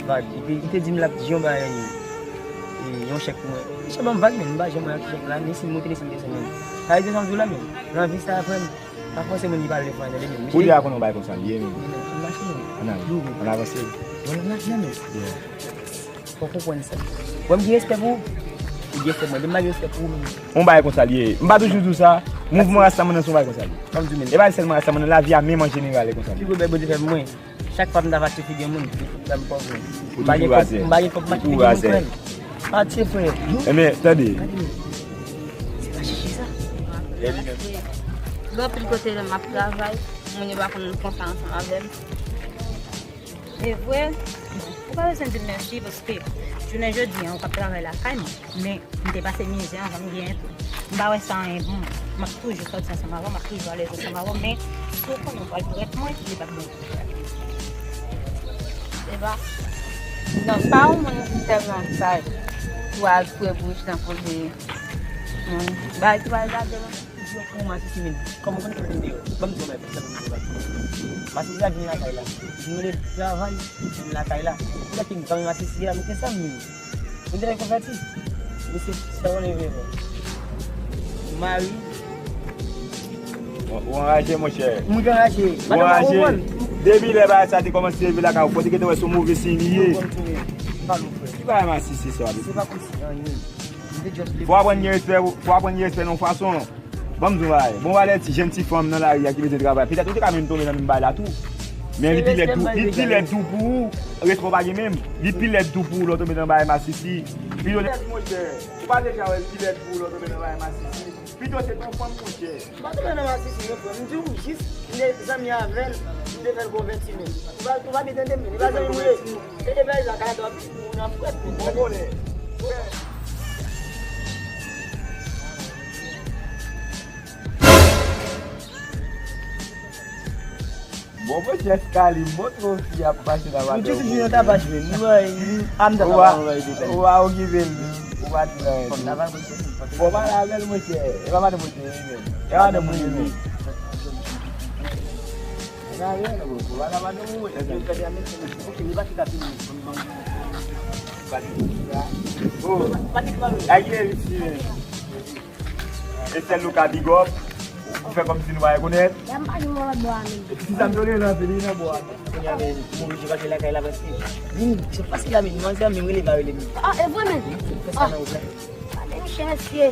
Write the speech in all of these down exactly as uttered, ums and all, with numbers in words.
Vag. Li te, li te di m l ap di yon bagay, e, yon chèk pou mwen. Misye ban m vag, men m pa janm wè chèk la, ni si m monte, ni si m desann, men. Sa vle di sa m di w la, men. Nan vi sa, frè m, pa fòse moun ki pale franse, tande, men. Misye Kounye a konnen yon bagay konsa l ye, men. Ann ale, ann avanse. Bon, nan, nan, men. Fò w konprann sa. Bon, m gen respè pou ou. Ou gen respè pou mwen. Depi m pa gen respè pou ou menm. Yon bagay konsa l ye. M pa toujou di w sa. Mouvman Rastaman nan se yon bagay konsa l ye. Ban m di w menm. E pa sèlman Rastaman nan, lavi a menm an jeneral e konsa l ye. Pi gwo bèl Bondye fè pou mwen. Chak fwa m ta va tcheke gen moun, m pa gen kòb, m pa gen kòb m achte gen moun frè m. Atye frè. Ebyen, tande. Gade men. Se pa chichi sa. Gen anpil kote lè m ap travay, moun yo pa konn kontan ansanm avè m. E vre, ou pa bezwen di m mèsi paske jounen jodi a, ou k ap travay lakay mwen, men m te pase mizè anvan m genyen tou. M pa wè sa anyen pou mwen. M ap toujou sòti ansanm avè w, m ap toujou alèz ansanm avè w, men si w konnen w pral trèt mwen, se pa t bon. Se pa, non, pa yon moun ki tèlman saj pou al fouye bouch nan koze moun. Bagay ki pral gade mwen. Di yo pou masisi men. Kòman w konn kote m deyò? Ban m di w bagay pou sa m di w bagay. Masisi a vin lakay la. Vin mande travay, vin lakay la. Ou gade ki zanmi masisi a, men se zanmi m. Ou te konvèti? Misye sa w leve vre. Mari. Ou anraje, monchè. Mwen ki anraje. Ou anraje. Depi lè bagay sa te kòmanse rive lakay ou, fò te gentan wè se yon move siy li ye. Ki bagay masisi sa? Se pa kòmsi anyen. Fò aprann gen respè, fò aprann gen respè nan yon fason. Ban m di w bagay. Bon, valè ti jèn ti fanm nan lari a ki bezwen travay. Petèt ou te ka menm tonbe nan menm bagay la tou. Men li pi lèd tou, li pi lèd tou pou ou. Respè w pa gen menm. Li pi lèd tou pou ou lè w tonbe nan bagay masisi. Pi lèd, monchè. Ou pa deja wè li pi lèd pou ou lè w tonbe nan bagay masisi. Pito se t yon fanm, monchè. M pa t nan masisi non, frè. M di w jis, m te zanmi avè l, m te fè l konvèti, men. Ou pa, ou pa byen tande m, men. Li pa zanmi m vre. E, e, e, sa ka dòmi, ou nan frèt, men. Bon, bonè. Bon, monchè, Scaly, montre w fi ap mache nan madanm ou. Ou toujou nan tapaj, men. Nou, a, m ta pa anvoye detay. Ou pa okipe l, ou pa di anyen. Bon, pale avè l, monchè. E pa madanm ou te ye, men. E pa madanm ou ye, men. Pale avè l, bon, pale avè l, monchè. Oh, a ki enviti, men. E sèl nou ka big up. Ou fè kòmsi nou pa rekonèt. Epi ti sa m tande nan fini nan bò a. Kounye a, men, move je pase lakay la paske vin, se pase la, men, manzè, men, rele pa rele, men. Ah, e vre, men. Fè sa nan wout la. Gade, mesye, mesye.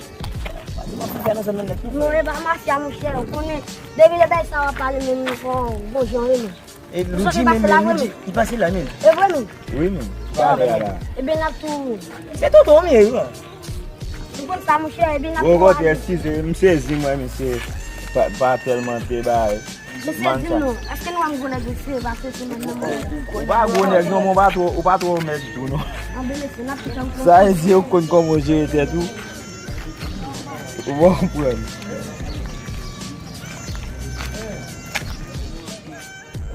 Pase nan fè nan zòn nan nèt, non, e pa mafya, monchè, ou konnen. Depi lè bagay sa w ap pale, men, bon, bon jan, wi, men. E Luigi menm, men Luigi, li pase la menm. E vre menm? Wi menm. Sa a fè la. Ebyen n ap tou. Se tonton m ye wi. Ou konn sa monchè, ebyen n ap tou. Bon, eskize, m sezi mwen, misye pa, pa tèlman te bay. Mesye, di m non, èske nou wè m gwo nèg mesye, paske se menm nan mwen. Ou pa gwo nèg non, men ou pa twò, ou pa twò mèg tou non. Anben mesye, n ap tou. Sa e di ou konn kòman w jere tèt ou. Ou pa konprann.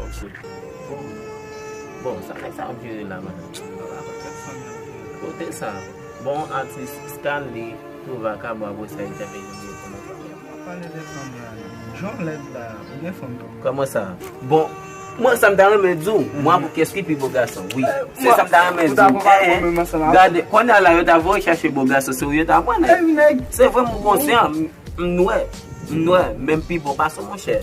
Ok. Bon. Bon, sa nèg sa ap jere la, man? Kote sa? Bon, atis Scanly tou vakabon apre sa, li te vin vye kòman sa. Pale de fanm la, non. Jan lèd la, ou gen fanm tou. Kòman sa? Bon, mwen sa m ta renmen di w, mwen pou kès ki pi bo gason, wi. Se sa m ta renmen di w. Eh, eh. Gade, kounye a la, yo ta voye chache bo gason, se ou yo ta pran, nèg. Se vre, mwen konsyan. M nwè, m nwè, men m pi bon pase w, monchè.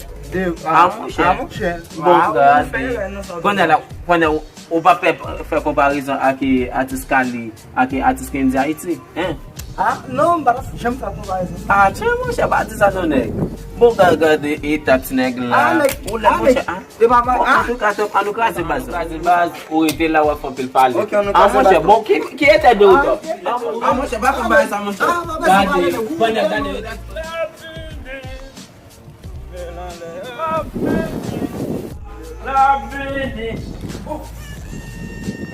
Ah, monchè. Bon, gade. Kounye a la, kounye a, ou pa pè fè konparezon ak, eh, atis Scanly, ak, eh, atis Kendy Haiti, hein? Ah, non, m pa t ap janm fè konparezon. Ah, tchè, monchè, pa di sa non, nèg. Bon, gade, gade eta ti nèg la. Ou lèd, monchè, ah. E pa mal. Bon, antouka, top, ann nou kraze baz la. Ann nou kraze baz, ou rete la, w ap fè anpil pale. Ok, ann nou kraze baz. Ah, monchè, bon, ki, ki etè de ou, top? Ah, monchè, pa konn bagay sa, monchè. Gade, pandan, gade. L ap vini. Oh.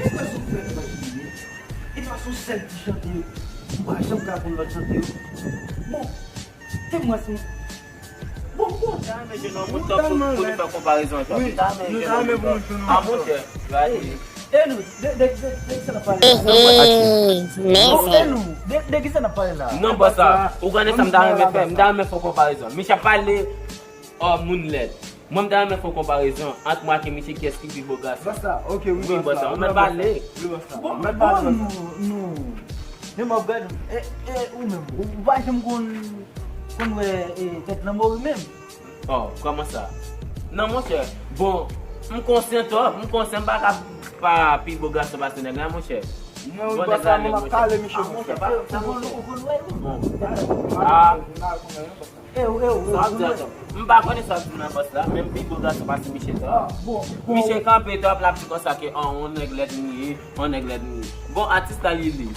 E pa sou fèt mwen ki ye. E pa sou sèl ti chante yo. M pa janm ka konn lòt chante yo. Bon, te mwen si. Bon, bon. M ta renmen jwenn yon moun tankou w pou nou fè konparezon an. Wi, m ta renmen jwenn yon moun tankou w. Ah, monchè, gade. E nou, de, de, de, de ki sa n ap pale la? Ehe, men se. E nou, de, de ki sa n ap pale la? Non, bòs la, ou konnen sa m ta renmen fè, m ta renmen fè yon konparezon. Misye ap pale, oh, moun lèd. Mwen, m ta renmen fè yon konparezon ant mwen ak misye, kiyès ki pi bo gason. Bòs la, ok, wi, bòs la. Ou mèt pale. Wi, bòs la. Bon, bon, nou, nou. Men m ap gade, e, e, ou menm, ou pa janm konn, konn wè, e, tèt lanmori menm. Oh, kòman sa? Non, monchè. Bon, m konsyan twòp, m konsyan, m pa ka pa pi bo gason pase nèg la, monchè. Non, wi, bòs la, mwen ap kale misye, monchè. Ou konn, ou konn wè, ou konn wè. Bon. Ah. E, ou, e, ou, sa w ap di atò? M pa konnen sa w ap di nan bòs la, men m pi bo gason pase misye twòp. Misye kanpe twòp, l ap di konsa ke, oh, yon nèg lèd m ye, yon nèg lèd m ye. Bon, atis la li li.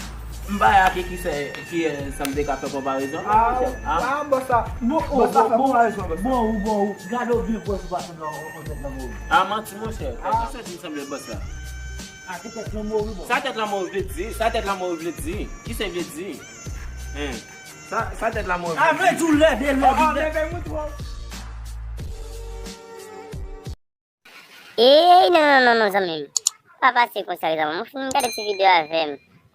M pa wè ak ki se, ki, eh, sa m te ka fè konparezon. Ah, bòs la. Bon, ou, bon, ou, gade w byen pou wè si w pa sanble yon, yon tèt lanmori. Ah, manti, monchè. Ki sa di m sanble bòs la? Ah, ki tèt lanmori, bon. Sa tèt lanmori vle di? Sa tèt lanmori vle di? Ki sa vle di? Hein? Sa, sa tèt lanmori vle di? Ah, vle di w lèd, e lèd, lèd. Ey, non, non, non, non, zanmi m. Pa pase konsa, zanmi m. Ou fin gade ti videyo avè m.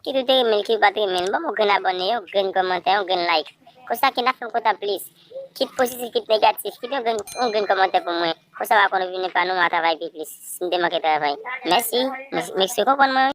Kit ou te renmen l, kit ou pa te renmen l, ban m yon grenn abòne, yon grenn kòmantè, yon grenn like. Konsa ki n ap fè m kontan plis. Kit pozitif, kit negatif, kit yon grenn, yon grenn kòmantè pou mwen. Konsa w a konn vini pa nou, m a travay pi plis. Si m te manke travay. Mèsi. Mèsi, mèsi, w konprann mwen, wi.